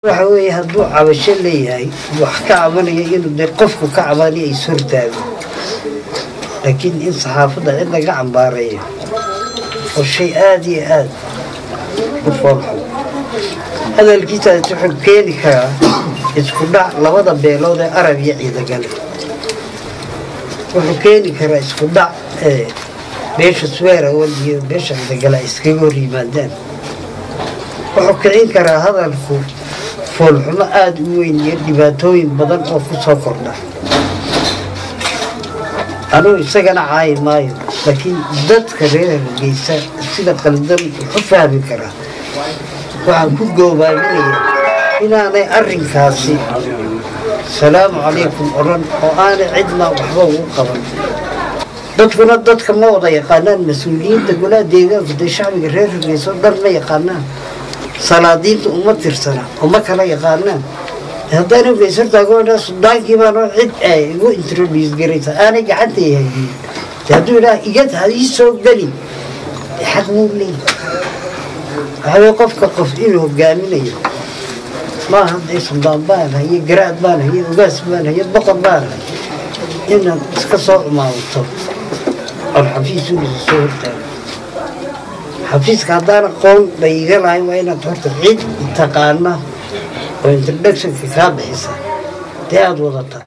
Waxa weeye, hadduu cabasho leeyahay, wax ka cabanaya, inuu dee qofku ka cabanaya is hortaago, laakiin in saxaafadda cid laga cambaareeyo oo shay aada iyo aada u foolxun. Hadalkiisaasi wuxuu keeni karaa isku dhac labada beelood ee Arab iyo Ciidagale. Wuxuu keeni karaa isku dhac ee beesha Sweerawal iyo beesha Ciidagale ay iskaga hor yimaadaan. Wuxuu kicin karaa hadalku foolxumo aada u weyn iyo dhibaatooyin badan oo ku soo kordha. Anugu isagana caayi maayo, laakiin dadka reer Hargeysa sida qaldan wuxu fahmi karaa. Waxaan ku goobaabinaya inaanay arrinkaasi salaamu calaykum odhan oo aanay cidna waxba ugu qaban. Dadkuna dadka ma wada yaqaanaan. Mas-uuliyiinta golaha deegaanku dee shacbiga reer Hargeysa oo dhan ma yaqaanaan, salaadiinta uma tirsana, uma kala yaqaanaan. Haddaan geysartaago sudaankii baanoo cid ay igu introduce garaysa aanay gacanta haynin, hadduu idhaah iga ha ii soo gelin, xaq muu leeyahy? Waxaa qofka qof inuu hogaaminayo maaha dee suldaan baan haye, garaad baan haye, ogaas baan haye, boqor baan haye, inaad iska soo cumaamato oon xafiis uunisa soo hortaago. Xafiiska haddaan aqoon la iiga lahayn, waa inaad horta cid taqaana oo introductionka kaa bixisa dee aada wadataa.